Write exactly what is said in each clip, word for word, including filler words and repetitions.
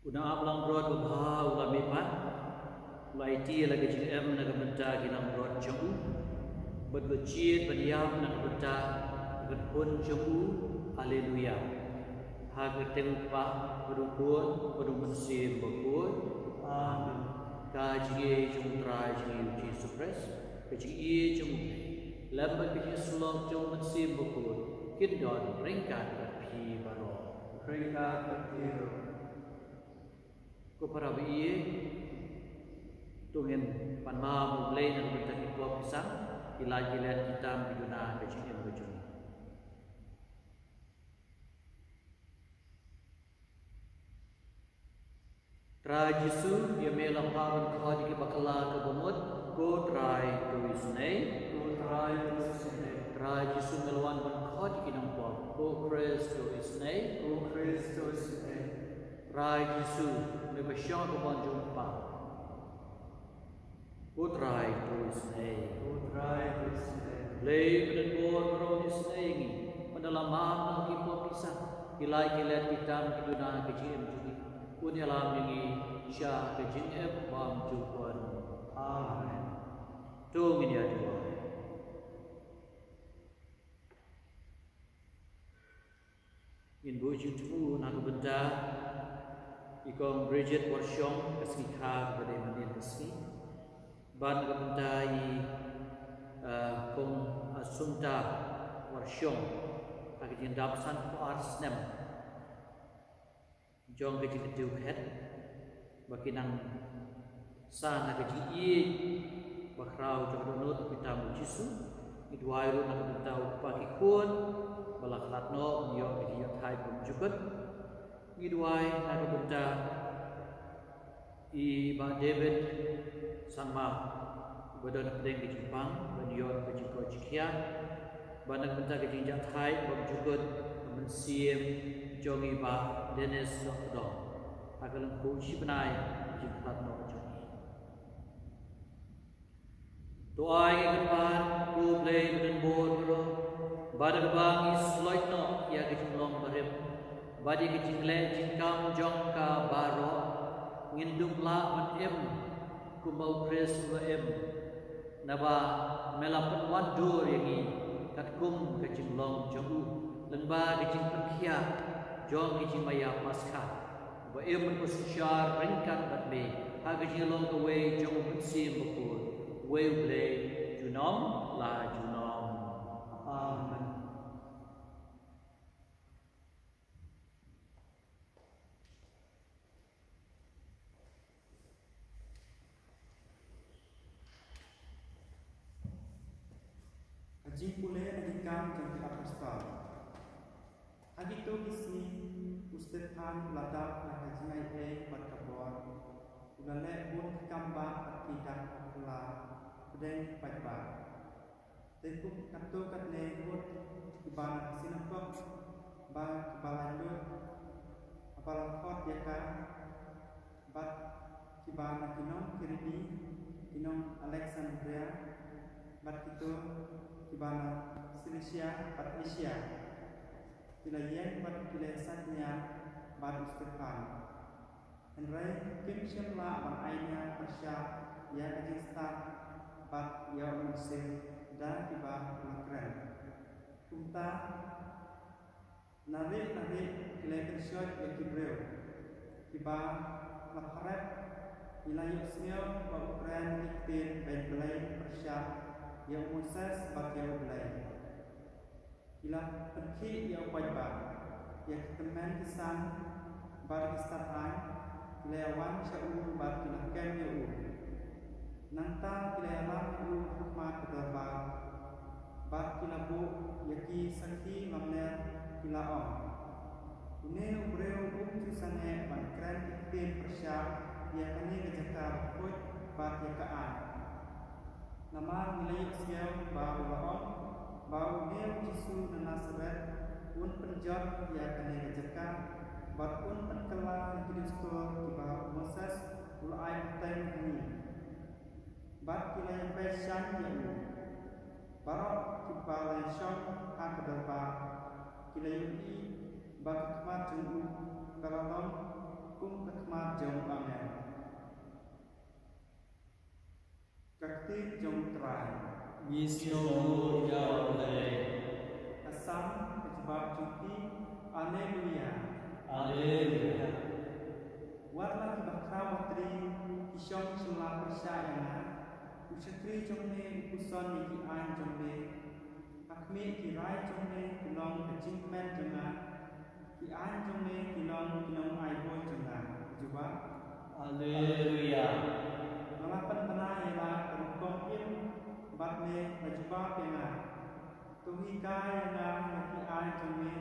U nongap langbrot babha u la mihpat, u la aiti ïa la ka jingim na ka bynta ki langbrot jong u, bad u la jied ban ïap na ka bynta ka khun jong u. Haleluya. Ha ka kyrteng u Kpa bad u Khun bad u Mynsiem Bakhuid. Amen. Ka jingïeit jong u Trai jong ngi u Jisu Khrist, ka jingïeit jong u Blei, lem bad ka jingïasyllok jong u Mynsiem Bakhuid, kin don ryngkat bad phi baroh. Ryngkat bad phi ruh. Ko para baieit, to ngin pan map ïa u Blei na ka bynta ki pop ki sam, ki lait ki let, ki tam ki duna ka jingim ka jong ngi. Trai Jisu, ïa me la phah ban khot ïa ki bakla ka bamut, ko Trai to isynei. Ko Trai to isynei. Trai Jisu, me la wan ban khot ïa ki nongpop, ko Khrist to isynei. Ko Khrist to isynei. Trai Jisu, me ba shong ha ka bor jong u Kpa, ko Trai to isynei. Ko Trai to isynei. Blei ba don bor baroh un isynei ïa ngi, ban da la map noh ki pop ki sam, ki lait ki let, ki tam ki duna ka jingim jong ngi. Un ïalam ïa ngi sha ka jingim bymjukut. Amen. To ngin ïa duwai. Ngin buh jingthmu na ka bynta i Kong Bridget Warshong, ka sngi kha kaba dei mynnin ka sngi. Bad na ka bynta i, eh, Kong Assunta Warshong, ha ka jingdap sanphew ar snem jong ka jingkyntiew khet, ba ki nang sah na ka jingïeit bakhraw jong ka dohnud jong u Jisu. Ngi duwai ruh na ka bynta u kpa ki khun ba la khlad noh, ban ïoh ka jingïathait bymjukut. Ngi duwai na ka bynta i Bah David Sangma, ba don hapdeng ka jingpang, ban ïoh ka jingkoit jingkhiah, bad na ka bynta ka jingjahthait bymjukut ka mynsiem jong i Bah Dennis Dohkdong, ha ka lyngkhuh shi bnai ka jingkhlad noh jong i. To ai ngi kyrpad, ko Blei ba don bor baroh, ba da kaba ngi sloit noh ïa ka jinglong barim bad ïa ka jingleh jingkam jong ka baroh, ngin dup lah ban im kumba u Khrist u la im, naba me la pynwandur ïa ngi katkum ka jinglong jong u, lyngba ka jingpynkhiah jong ka jingmaïa Paskha, ba im bad synshar ryngkat bad me ha ka jinglong kawei jong u Mynsiem Bakhuid, uwei u Blei, junom la junom. Amen. Ka jingpule na ki Kam jong ki Apostol. Ha kito ki sngi, u Stephan u la dap na ka jingaiei bad ka bor, u la leh bun ki kambah bad ki dak bakla hapdeng ki paidbah. Te katto katne ngut kiba na ka synagog bad kiba laitluid, haba la khot ïa ka, bad kiba na ki nong Kirene, ki nong Aleksandria, bad kito kiba na Silisia bad Asia, ki la ïeng bad ki la ïasaid nia bad u Stephan. Hynrei kim shym lah ban ai nia pyrshah ïa ka jingstad bad ïa u mynsiem da kiba la kren. Kumta, na rieh na rieh ki la kynshoit ïa ki briew kiba la pharep, ki la ïohsngew ba u kren ki ktien beiñ Blei pyrshah ïa u Moses bad ïa u Blei. Ki la pynkhih ïa u paidbah, ïa ki tymmen ki san bad ki stad aiñ, ki la ïawan sha u bad ki la kem ïa u. Nangta ki la ïalam ïa u ha khmat ka dorbar, bad ki la buh ïa ki sakhi lamler, ki la ong, une u briew um ju sangeh ban kren ki ktien pyrshah ïa kane ka jaka bakhuid bad ïa ka aiñ. Namar ngi la ïohsngew ba u la ong ba une u Jisu na Nasaret un pynjot ïa kane ka jaka bad un pynkylla ïa ki dustur kiba u Moses u la ai pateng ha ngi. Bad ki la ïapeit shaiñ ïa u. Baroh kiba la ïashong ha ka dorbar ki la ïohi ba ka khmat jong u ka la long Kum ka khmat jong u Amen. Ka ktien jong u Trai. Ngi sngew ïa u Blei. Ka Salm, ka jubab jong ki. Alleluia. Alleluia. Wat la ki bakhraw batri ki shong shylla pyrshah ïa nga, u shakri jong me u puson ïa ki aiñ jong me. Ha khmih ki rai jong me ki long ka jingkmen jong nga, ki aiñ jong me ki long ki nongaibun jong nga. Jubab. Alleluia. Nga la pynbna ïa la ka rukom im bad me la jubab ïa nga. To hikai ïa nga ïa ki aiñ jong me.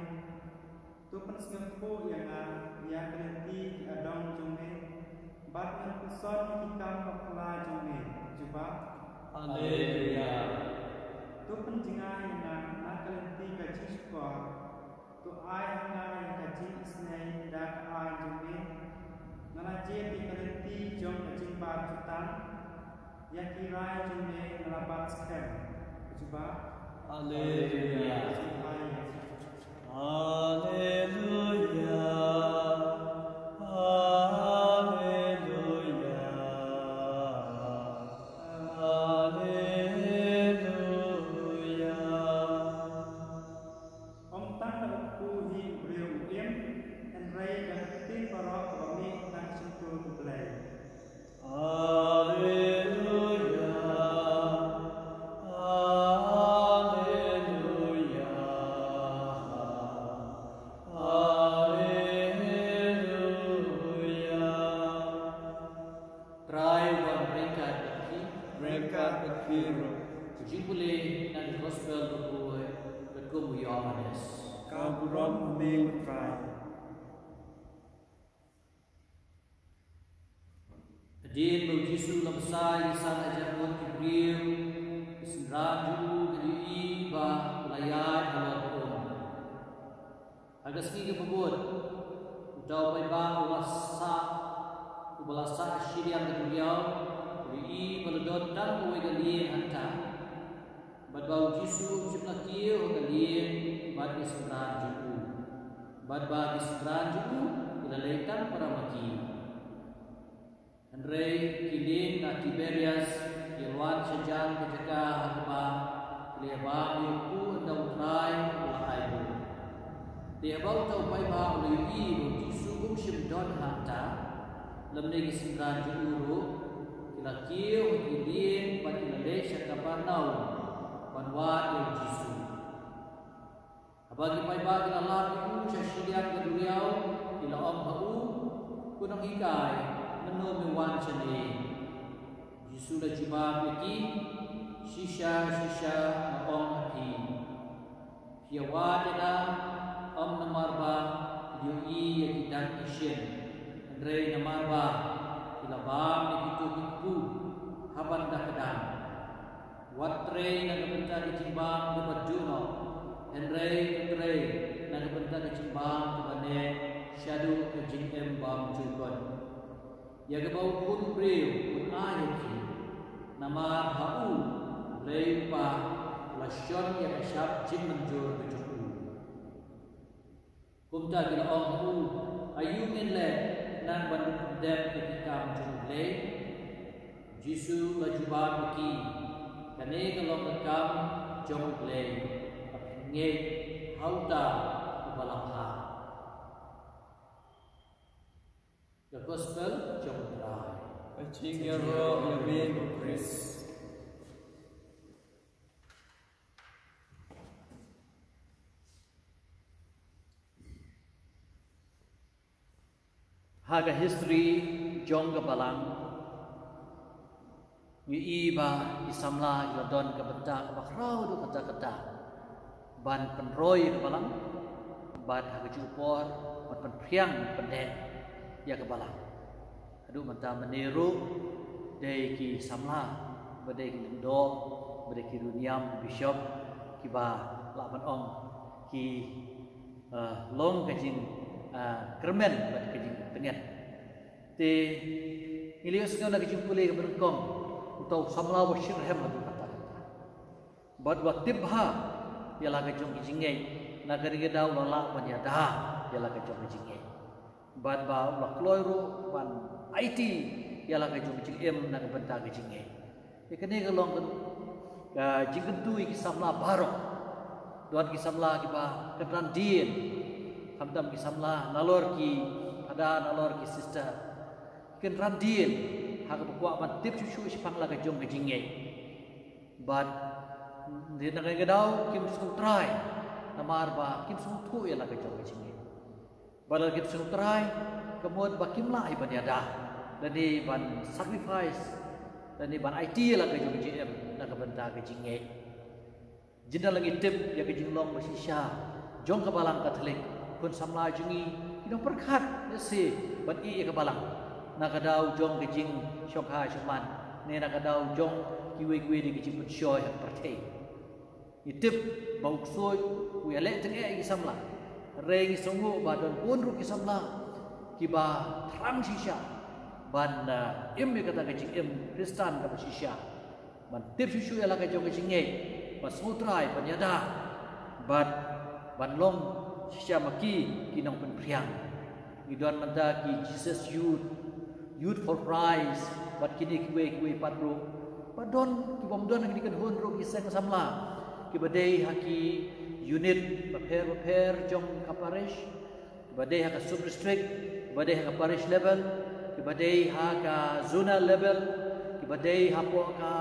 To pynsngewthuh ïa nga ïa ka lynti ki adong jong me. Bad ngan puson ïa ki kam bakla jong me. Jubab. Alleluia. To pynjngai ïa nga na ka lynti ka jingshukor. To ai ha nga ïa ka jingisynei da ka aiñ jong me. Nga la jied ïa ka lynti jong ka jingbat jutang. Ïa ki rai jong me nga la bat skhem. Jubab. Alleluia. Alleluia. Alleluia. Alleluia. Ym tang da u kpu hi u briew u im, hynrei da ka ktien baroh kaba mih na ka shyntur U Blei. Alleluia. Alleluia. Alleluia. Trai u don ryngkat bad phi. Ryngkat bad phi ruh. Ka jingpule na ka gospel baroh katkum u Ïoannis. Ka burom ha me ko Trai. Hadien ba u Jisu u la bsa ïa ki san hajar ngut ki briew, ki synran jong u ki la ïohi ba u la ïaid halor ka um. Ha ka sngi kaba bud, uta u paidbah uba la sah, uba la sah shiliang ka duriaw, u la ïohi ba la don tang kawei ka lieng hangta, bad ba u Jisu um shym la kiew ha ka lieng bad ki synran jong u, bad ba ki synran jong u ki la leit tang para ma ki. Hynrei ki lieng na Tiberias ki wan shajan ka jaka ha kaba ki la ïabam ïa u kpu ynda u Trai u la ai bud. Te haba uta u paidbah u la ïohi ba u Jisu um shym don hangta, lymne ki synran jong u ruh, ki la kiew ha ki lieng bad ki la leit sha Kapernaum ban wad ïa u Jisu. Haba ki paidbah ki la lap ïa u sha shiliang ka duriaw, ki la ong ha u, Ko Nonghikai, mynno me wan shane? Jisu u la jubab ïa ki, Shisha shisha nga ong ha phi, phi ïawad ïa nga, ym namar ba phi ïohi ïa ki dang ki shin, hynrei namar ba phi la bam ïa kito ki kpu ha ban da ka dang. Wat trei na ka bynta ka jingbam kaba duh noh, hynrei to trei na ka bynta ka jingbam kaba neh shaduh ka jingim bymjukut, ïa kaba U Khun u briew un ai ha ki. Namar ha u, U Blei u Kpa u la shon ïa ka shap jingmynjur ka jong u. Kumta ki la ong ha u, Aïu ngin leh nang ban pyndep ïa ki kam jong U Blei? Jisu u la jubab ïa ki, Kane ka long ka kam jong U Blei, ba phin ngeit ha uta uba la phah. Ka Gospel jong U Trai. Ka jingïaroh ïa me ko Khrist. Ha ka history jong ka Balang, ngi ïohi ba ki samla ki la don ka bynta kaba khraw haduh katta katta ban pynroi ïa ka Balang, bad ha kajuh ka por ban pynphriang, pyndep ïa ka Balang. Haduh mynta mynne ruh dei ki samla, ba dei ki lyngdoh, ba dei ki riewniam, ki bishop, kiba lah ban ong ki, eh, long ka jing, eh, kyrmen bad ka jingtngen. Te ngi la ïohsngew na ka jingpule kaba nyngkong, uta u samla uba shitrhem haduh katta katta, bad uba tip bha ïa la ka jong ka jingngeit, na kane ka daw u la lah ban ïada ïa la ka jong ka jingngeit. Bad ba u la kloi ruh ban aiti ïa la ka jong ka jingim na ka bynta ka jingngeit. Ïa kane ka long ka jingkyntu ïa ki samla baroh. Don ki samla kiba kynran dien, khamtam ki samla nalor ki phada nalor ki sister, kynran dien ha kaba kwah ban tip shuh shuh shaphang la ka jong ka jingngeit. Bad na kane ka daw kim sngewtrai namar ba kim sngewthuh ïa la ka jong ka jingngeit. Bad lada kim sngewtrai, ka mut ba kim lah hi ban ïada, lane ban sacrifice, lane ban aiti ïa la ka jong ka jingim na ka bynta ka jingngeit. Jin da la ngi tip ïa ka jinglong ba shisha jong ka Balang Katholik, khun samla jong ngi ki nongpyrkhat lehse ban ïeh ïa ka Balang na ka daw jong ka jingshongkha shongman ne na ka daw jong kiwei kiwei de ki jingpynshoi ha ka pyrthei. Ngi tip ba u ksuid u ïaleh tyngeh ïa ki samla. Hynrei ngi sngewnguh ba don bun ruh ki samla kiba thrang shisha ban, ah, im ïa kata ka jingim Khristan kaba shisha, ban tip shuh shuh ïa la ka jong ka jingngeit, ban sngewtrai, ban ïada, bad ban long shisha ma ki ki nongpynphriang. Ngi don mynta ki Jesus Youth, Youth for Christ, bad kine kiwei kiwei pat ruh. Bad don kibym don ha kine ki khun ruh ki seng samla kiba dei ha ki unit bapher bapher jong ka parish, kiba dei ha ka sub district, kiba dei ha ka parish level, kiba dei ha ka zonal level, kiba dei hapoh ka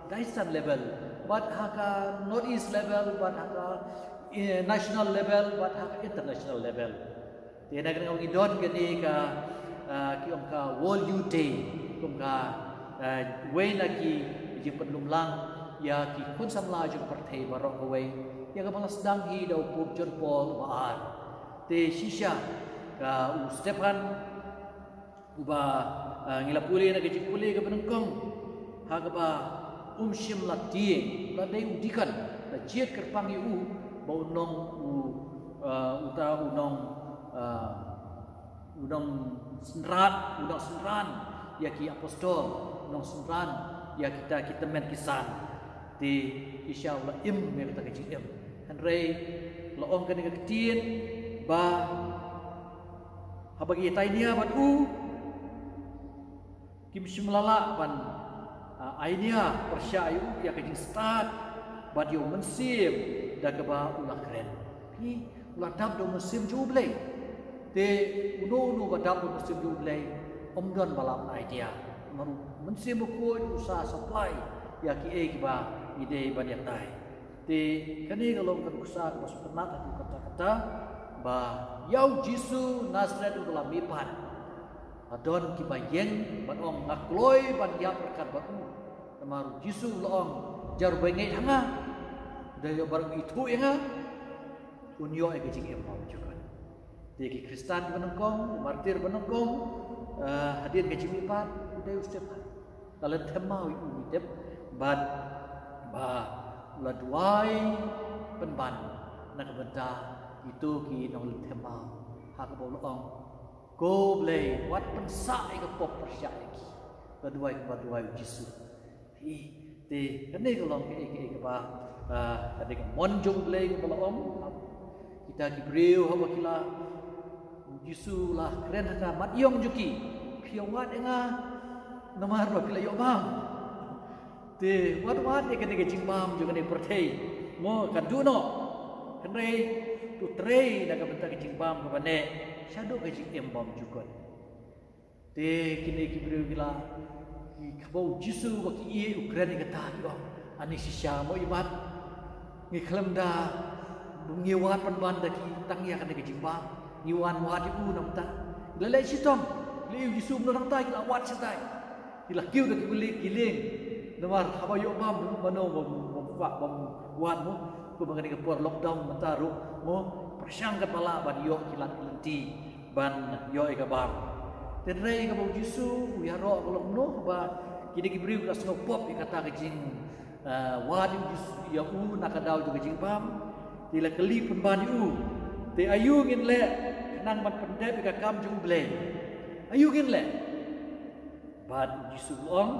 diocesan level, bad ha ka North East level, bad ha ka, eh, national level, bad ha ka international level. Te na kane ka daw ngi don kane ka, ah, ki ong ka World Youth Day kum ka, ah, wei na ki jingpynlong lang ïa ki khun samla jong ka pyrthei baroh kawei, ïa kaba la sdang hi da u Pope John Paul ba ar. Te shisha ka u Stephan uba, ah, ngi la pule na ka jingpule kaba nyngkong, ha kaba um shym la tieng, la dei u deacon, la jied kyrpang ïa u ba u long u, ah, uta u long, ah, u long synran, u long synran ïa ki apostol, u long synran ïa kita ki tymmen ki san. Te shisha u la im ïa kata ka jingim. Hynrei la ong kane ka ktien ba haba ki ïa tai nia bad u, kim shym la lah ban, ah, ai nia pyrshah ïa u ïa ka jingstad bad ïa u Mynsiem da kaba u la kren. Phi, u la dap da u Mynsiem jong U Blei. Te uno uno ba dap da u Mynsiem jong U Blei, ym don ba lah ban ai nia. Namar u Mynsiem Bakhuid u sa supply ïa kiei kiba ngi dei ban ïa tai. Te kane ka long ka nuksa kaba sngewtynnat ha kata kata ba ïa u Jisu Nasareth uba la mihpat, la don kiba ïeng ban ong, nga kloi ban ïap ryngkat bad u. Namar u Jisu u la ong, jar uba ngeit ha nga, da ïoh baroh ki ithuh ïa nga, un ïoh ïa ka jingim bymjukut. Te ki Khristan kiba nyngkong, u martir ba nyngkong, eh, hadien ka jingmihpat u dei u Stephan. La lynthem maw ïa u, ngi tip, bad ba la duwai pynban na ka bynta kito ki nonglynthem maw, ha kaba u la ong, ko Blei, wat pynsah ïa ka pop pyrshah ïa ki. La duwai kumba duwai u Jisu. Hi, te kane ka long kaei kaei kaba, ah, ka dei ka mon jong U Blei kaba la ong. Kita ki briew haba ki la, u Jisu u la kren ha ka mat ïong jong ki, phi ïa wad ïa nga namar ba phi la ïoh bam. Te wat wad ïa kane ka jingbam jong kane ka pyrthei, mo, kan duh noh. Hynrei to trei na ka bynta ka jingbam kaba neh shaduh ka jingim bymjukut. Te kine ki briew ki la, ki, kaba u Jisu ba ki ïeit u kren ïa kata, ki ong, ani shisha mo, i Mat, ngi khlem da, ngi wad pynban da ki tang ïa kane ka jingbam, ngi wan wad ïa u na bynta. Ki la leit shitom, ki la ïohi u Jisu um don hangta, ki la wad shatai. Ki la kiew da ki kylliang, ki lieng. Namar haba ïoh bam, mano ba, ba, ba, ba wad mo, kumba kane ka por lockdown mynta ruh mo, pyrshang katba lah ban ïoh ki lad ki lynti ban ïoh ïa ka bam. Hynrei kaba u Jisu u ïaroh ka long kumno, ba kine ki briew ki la sngewpop ïa kata ka jing, eh, wad ïa u Jisu, ïa u na ka daw jong ka jingbam. Te la kylli pynban ïa u, te aïu ngin leh khnang ban pyndep ïa ka kam jong U Blei? Aïu ngin leh? Bad u Jisu u ong,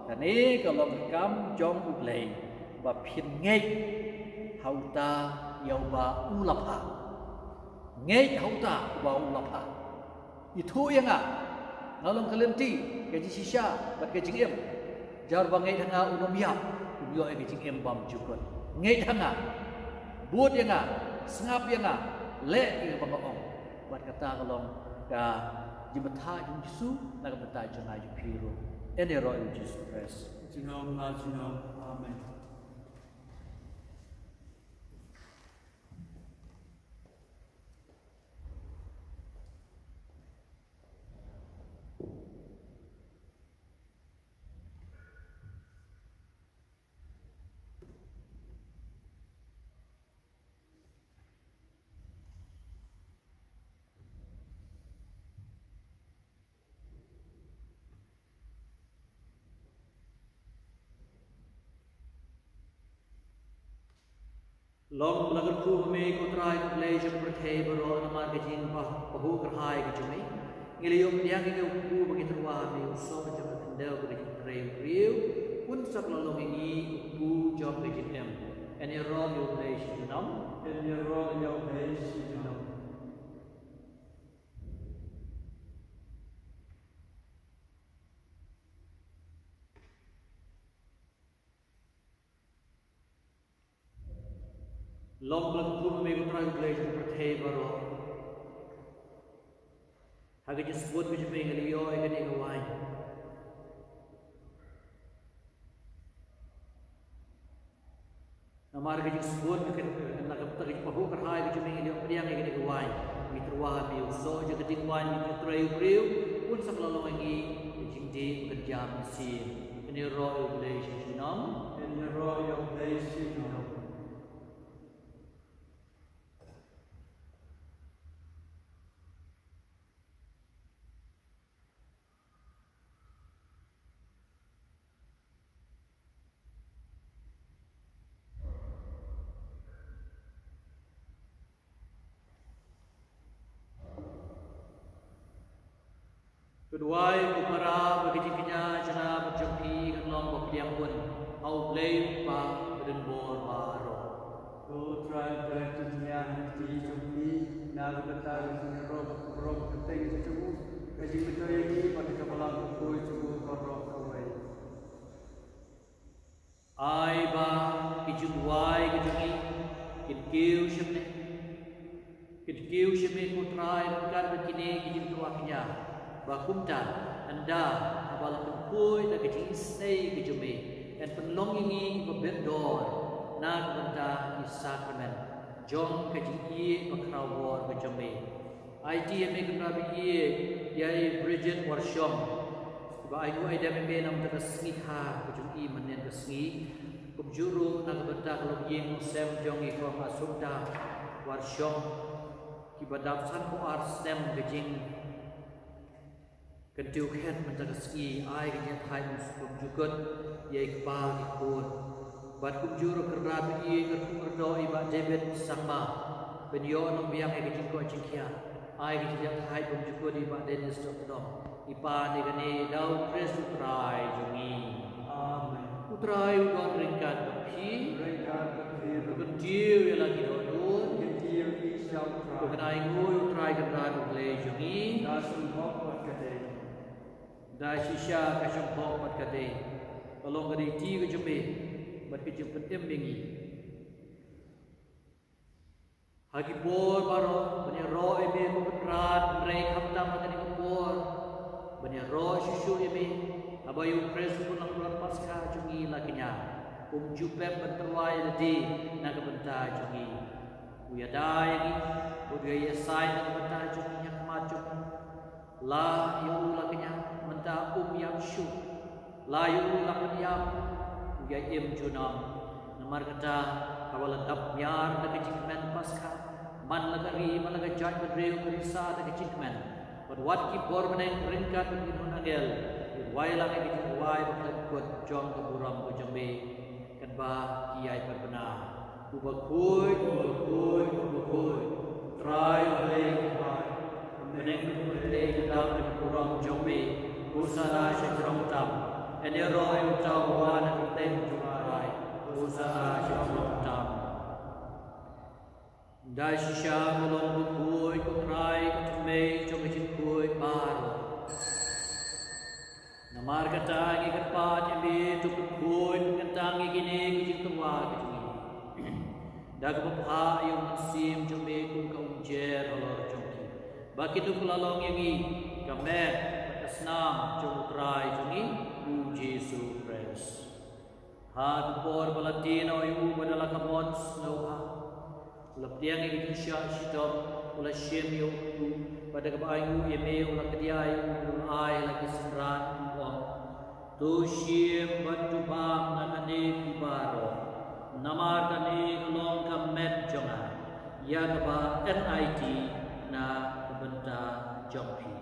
kane ka long ka kam jong U Blei, ba phin ngeit ha uta ïa uba u la phah. Ngeit ha uta uba u la phah. Ithuh ïa nga, nga long ka lynti, ka jingshisha bad ka jingim. Jar ba ngeit ha nga un ym ïap, un ïoh ïa ka jingim bymjukut. Ngeit ha nga, bud ïa nga, sngap ïa nga, leh ïa kaba nga ong. Bad kata ka long ka jingbatai jong u Jisu na ka bynta jong nga jong phi ruh. Yn ïaroh ïa u Jisu Khrist. Junom la junom. Amen. Long ba la kyrkhu ma me ko Trai, ko Blei jong ka pyrthei baroh, namar ka jingpahuh kyrhai ka jong me, ngi la ïoh pdiang ïa u kpu ba ngi tyrwa ha me, u soh jong ka khyndew bad ka jingtrei u briew. Un sa kylla long ïa ngi u kpu jong ka jingim. Yn ïaroh ïa u Blei shi junom. Yn ïaroh ïa u Blei shi junom. Long ba la kyrkhu ma me ko Trai, ko Blei jong ka pyrthei baroh. Ha ka jingsbun ka jong me ngi la ïoh ïa kane ka waiñ. Namar ka jingsbun ka, na ka bynta ka jingpahuh kyrhai ka jong me ngi la ïoh pdiang ïa kane ka waiñ. Ngi tyrwa ha me, u soh jong ka diengwaiñ, ka jingtrei u briew. Un sa kylla long ïa ngi ka jingdih ba kynja mynsiem. Yn ïaroh ïa u Blei shi junom. Yn ïaroh ïa u Blei shi junom. To duwai, ko Maria, ba ka jingkñia jong nga bad jong phi kan long ba pdiang bun ha u Blei u Kpa badonbor baroh. Ko Trai, pdiang jingkñia ha ka kti jong phi, na ka bynta ka jingïaroh bad ka burom ka kyrteng jong u, ka jingmyntoi ïa ngi bad ïa ka balang bakhuid jong u baroh kawei. Ai ba ki jingduwai ki jong ngi kin kiew sha me, kin kiew sha me ko Trai ryngkat bad kine ki jingtyrwa kñia, ba kumta ynda haba la pynpoi da ka jingisynei ka jong me, yn pynlong ïa ngi kiba bit dor na ka bynta ki sakramen jong ka jingïeit bakhraw bor ka jong me. Aiti ïa me Kynrad baieit, ïa i Bridget Warshong, kiba ainguh aidem ïa me na ka bynta ka sngi kha ka jong i mynhynnin ka sngi. Kumjuh ruh na ka bynta ka longïing longsem jong i Kong Asungta Warshong, kiba dap sanphew ar snem ka jingkyntiew khet mynta ka sngi, ai ka jingïathait bymjukut ïa i kpa ki khun. Bad kumjuh ruh Kynrad baieit, kyrkhu kyrdoh ïa i Bah David Sangma, ban ïoh nongbiang ïa ka jingkoit jingkhiah. Ai ka jingïathait bymjukut ïa i Bah Dennis Dohkdong, i pan ïa kane, da u Khrist u Trai jong ngi. Amen. U Trai u don ryngkat bad phi. Ryngkat bad phi ruh. To kyntiew ïa la ki dohnud. Kyntiew ïa ki sha u Trai. To kynda ainguh ïa u Trai Kynrad u Blei jong ngi. Da symboh bad ka dei. Da shisha ka symboh bad ka dei. Ka long ka dei ti ka jong me bad ka jingpynim ïa ngi. Ha ki por baroh, ban ïaroh ïa me ko Kynrad, hynrei khamtam ha kane ka por ban ïaroh shuh shuh ïa me, haba ïa u Khrist u Nongpynlong Paskha jong ngi la kñia. Kumjuh pep ban tyrwa ïa lade na ka bynta jong ngi. U ïada ïa ngi bad u ïasaid na ka bynta jong ngi ha khmat jong ngi. La ïa u la kñia, mynta um ïap shuh. La ïa u la pynïap, u ïa im junom. Namar kata, haba la dap miar da ka jingkmen Paskha, man la ka ri, man la ka jaitbynriew ka risa da ka jingkmen. Bad wat ki bor bneng ryngkat bad ki khun angel, ki duwai lang ïa ka jingduwai bakhlem kut jong ka burom ka jong me. Katba ki ïai pynbna: U bakhuid, u bakhuid, u bakhuid, u Trai u Blei ki bhai. Ka bneng ka pyrthei ka dap da ka burom jong me. Hosana sha jrong tam. Yn ïaroh ïa uta uba wan ha ka kyrteng jong u Trai. Hosana sha jrong tam. Da shisha ka long bakhuid ko Trai, ka thymmei jong ka jingkhuid ba Tyrwa ka jong ngi. Da kaba phah ïa u Mynsiem jong me kum ka umjer halor jong ki, ba kito ki la long ïa ngi ka met bad ka snam jong U Trai jong ngi U Jisu Khrist. Ha ka por ba la die noh ïa u bad da la ka mon sngewbha, u la pdiang ïa ka jingshah shitom, u la shim ïa u kpu, bad da kaba ainguh ïa me u la kdiah ïa u bad u la ai ha la ki synran, u ong: To shim bad to bam na kane phi baroh, namar kane ka long ka met jong nga, ïa kaba enai ti na ka bynta jong phi.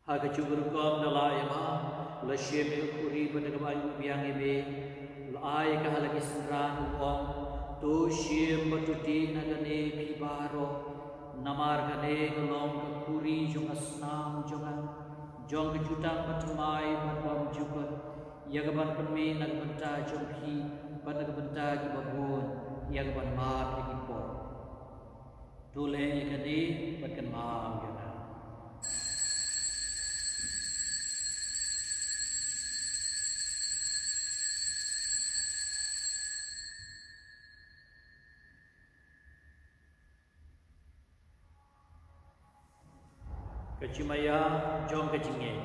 Ha kajuh ka rukom da la ïa ma, u la shim ïa ka khuri bad da kaba ainguh biang ïa me, u la ai ïa ka ha la ki synran, u ong: To shim bad to dih na kane phi baroh, namar kane ka long ka khuri jong ka snam jong nga, jong ka jutang bathymmai bad bymjukut, ïa kaban pynmih na ka bynta jong phi bad na ka bynta kiba bun, ïa kaban map ïa ki pop. To leh ïa kane bad kynmaw ïa nga. Ka jingmaïa jong ka jingngeit.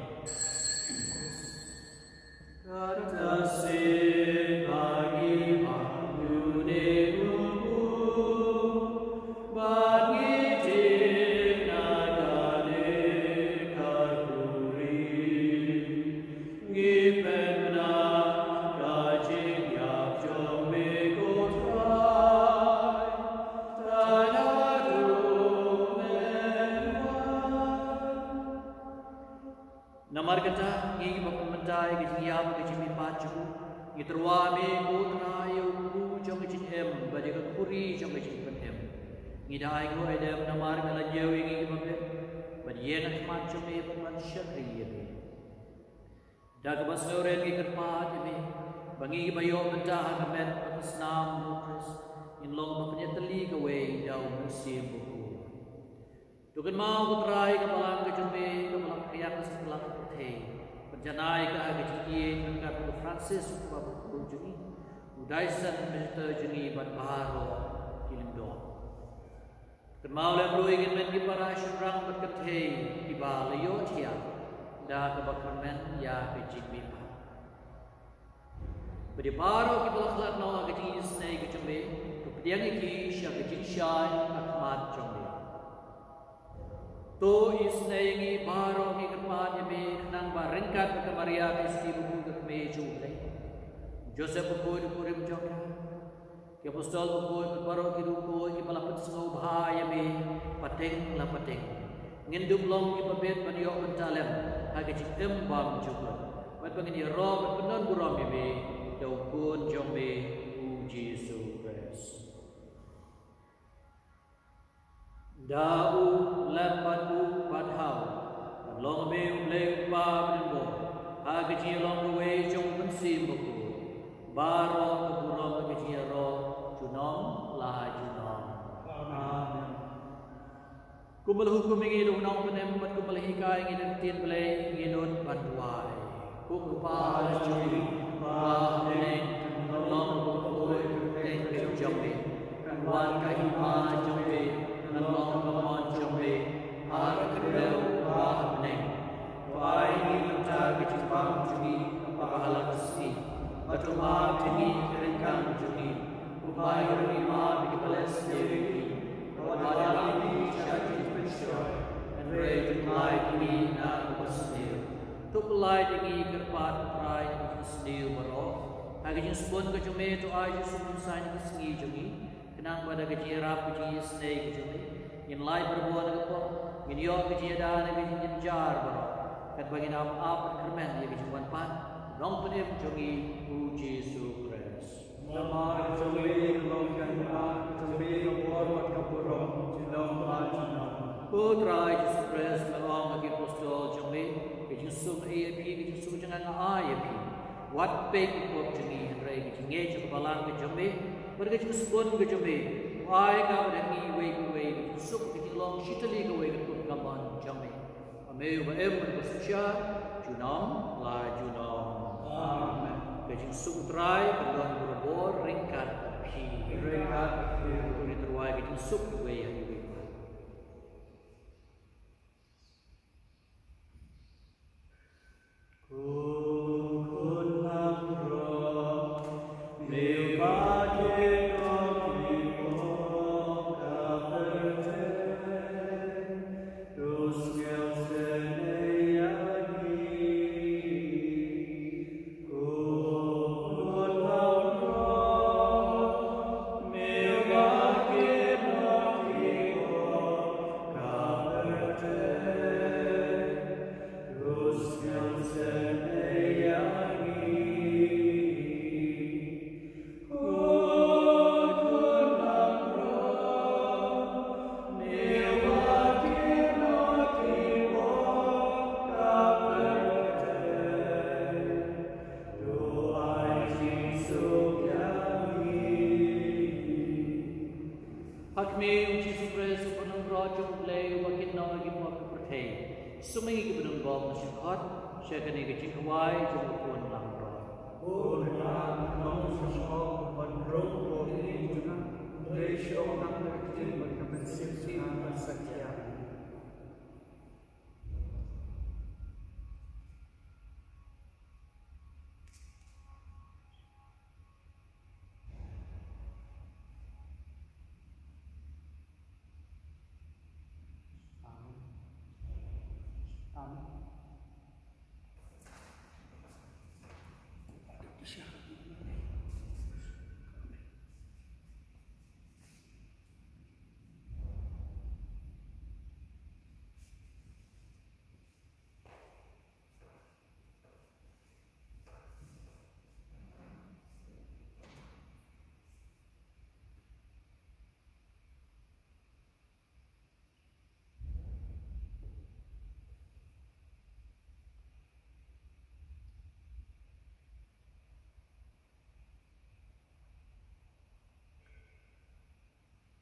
Kata shisien ba ngi ap ïa une u kpu, ba ngi dih na kane ka khuri, ngi pynbna ka jingïap jong me, ko Trai, tad haduh men wan. Namar kata, ngi kiba pynmynta ïa ka jingïap ka jingmihpat jong u, ngi tyrwa me, ko Trai, ïa u kpu jong ka jingim bad ïa ka khuri jong ka jingpynim. Ngi da ainguh ïa u namar me la ñiew ïa ngi kiba bit, bad ïeng ha khmat jong me bad ban shakri ïa me. Da kaba sngewrit ngi kyrpad ïa me, ba ngi kiba ïoh bynta ha ka met bad ka snam U Khrist, ngin long ba pynïatylli kawei da u Mynsiem Bakhuid. To kynmaw, ko Trai, ka balang ka jong me kaba la khriang sha ka la ka pyrthei, bad janai ka ha ka jingïeit ryngkat u Francis u Kpa Bakhuid jong ngi, u Diocesan Minister jong ngi bad baroh ki lyngdoh. Kynmaw lem ruh ïa ki hynmen ki para shynrang bad kynthei kiba la ïohthiah da kaba kyrmen ïa ka jingmihpat. Bad ïa baroh kiba la khlad noh ha ka jingisynei ka jong me, to pdiang ïa ki sha ka jingshai ha khmat jong me. To isynei ïa ngi baroh, ngi kyrpad ïa me, khnang ba ryngkat bad ka Maria ka Theisotti Bakhuid ka kmie jong U Blei, Joseph Bakhuid u kurim jong ka, ki apostol bakhuid bad baroh ki riewkhuid, baroh kiba la pynsngewbha ïa me pateng la pateng, ngin dup long kiba bit ban ïoh bynta lem ha ka jingim bymjukut, bad ba ngin ïaroh bad pyndonburom ïa me da U Khun jong me, U Jisu Khrist. Da u lem bad u bad ha u, ban long me U Blei U Kpa Barim Bor, ha ka jingïalong kawei jong U Mynsiem Bakhuid, baroh ka burom bad ka jingïaroh junom la junom. Amen. Kumba la hukum ïa ngi da u Nongpynim bad kumba la hikai ïa ngi da ka ktien Blei, ngin nud ban duwai. Ko Kpa jong ngi, uba ha bneng, kan long ka kyrteng ka jong me, kan wan ka hima jong me, kan long ka mon jong me ha ka khyndew uba ha bneng. To ai ïa ngi mynta ka jingpang jong ngi kaba ha la ka sngi, bad to map ïa ngi ki ryngkang jong ngi, kumba ngi ruh ngi map ïa kiba la sniew ïa ngi. Wat la ïa ngi sha ka jingpynshoi, hynrei to pynlait ïa ngi na kaba sniew. To pynlait ïa ngi kyrpad, ko Trai, na ka jingsniew baroh. Ha ka jingsbun ka jong me to ai Jisu Khrist u Kynrad ka sngi jong ngi, khnang ba da ka jingïarap ka jingisynei ka jong me, ngin lait barabor na ka pop, ngin ïoh ka jingïada na ka jingjynjar baroh, katba ngin ap ap bad kyrmen ïa ka jingwan pat u Nongpynim jong ngi, U Jisu Khrist. Namar ka jong me ka long ka hima, ka jong me ka bor bad ka burom junom la junom. Ko Trai Jisu Khrist, me la ong ha ki apostol jong me, ka jingsuk nga ai ïa phi, ka jingsuk jong nga nga ai ïa phi. Wat peit ïa ki pop jong Ngi jong ka balang ka jong me, bad ka jingsbun ka jong me, u ai ka bad ha ngi iwei pa iwei, ka jingsuk ka jinglong shitylli kawei katkum ka mon jong me. Ba me uba im bad uba synshar junom la junom. Amen. Ka jingsuk U Trai kan don barabor ryngkat bad phi. Ryngkat bad phi. To ngin tyrwa ïa ka jingsuk iwei ha iwei. Ha khmih u Jisu Khrist u nongpynlong jong U Blei uba kynnoh ïa ki pop ka pyrthei. Sumar ïa ki ba don bok na shongkot sha kane ka jingkhawai jong u khun langbrot. Ko Trai, nong shong ban rung ko ïa ki jingkyrkhu, Blei shong nang ka jingkyrkhu ban ka mynsiem sngewbha ban satia.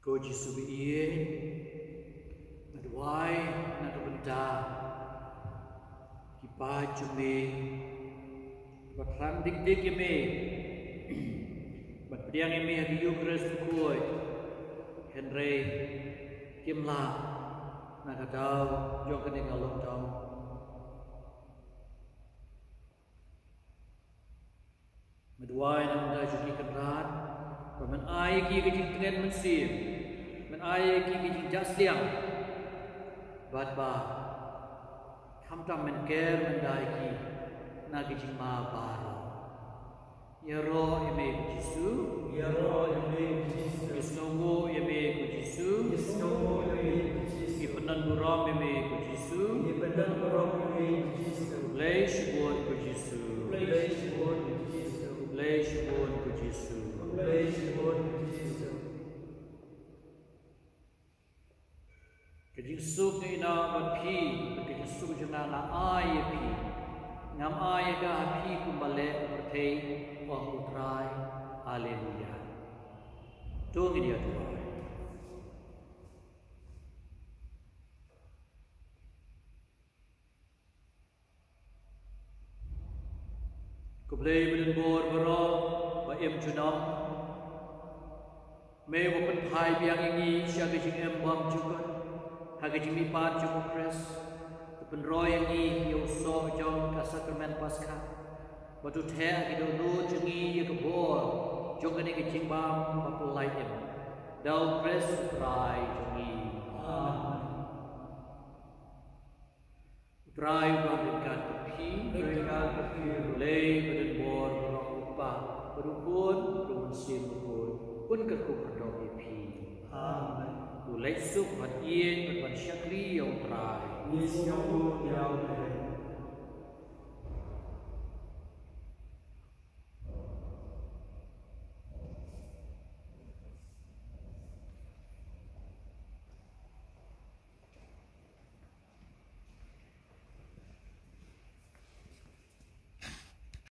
Ko Jisu ba ïeit, nga duwai na ka bynta ki paid jong me, ba thrang dik dik ïa me, ba pdiang ïa me ha ka Eukharist bakhuid, hynrei kim lah na ka daw jong kane ka lockdown. Nga duwai na ka bynta jong ki kynrad, ba men ai ïa ki ka jingtngen mynsiem, men ai ïa ki ka jingjahsliang, bad ba khamtam men ker men da ïa ki na ka jingma baroh. Ïaroh ïa me ko Jisu. Ïaroh ïa me ko Jisu. Ïasngewnguh ïa me ko Jisu. Ïasngewnguh ïa me ko Jisu. Ïapyndonburom ïa me ko Jisu. Ïapyndonburom ïa me ko Jisu. Khublei shibun ko Jisu. Khublei shibun ko Jisu. Khublei shibun ko Jisu. Khublei shibun ko Jisu. Ka jingsuk nga ïehnoh bad phi, bad ka jingsuk jong nga nga ai ïa phi. Ngam ai ïa ka ha phi kumba leh ka pyrthei, ong U Trai. Haleluya. To ngin ïa duwai. Ko Blei badonbor baroh ba im junom, me ba pynphai biang ïa ngi sha ka jingim bymjukut ha ka jingmihpat jong U Khrist, to pynroi ïa ngi ïa u soh jong ka Sakramen Paskha, bad to theh ha ki dohnud jong ngi ïa ka bor jong kane ka jingbam baphyllait im. Da U Khrist U Trai jong ngi. Amen. U Trai uba ryngkat bad phi. Ryngkat bad phi. Ko Blei badonbor baroh, U Kpa bad U Khun bad U Mynsiem Bakhuid, un kyrkhu kyrdoh ïa phi. Amen. To leit suk ban ïeit bad ban shakri ïa U Trai. Ngi sngewbha ïa U Blei.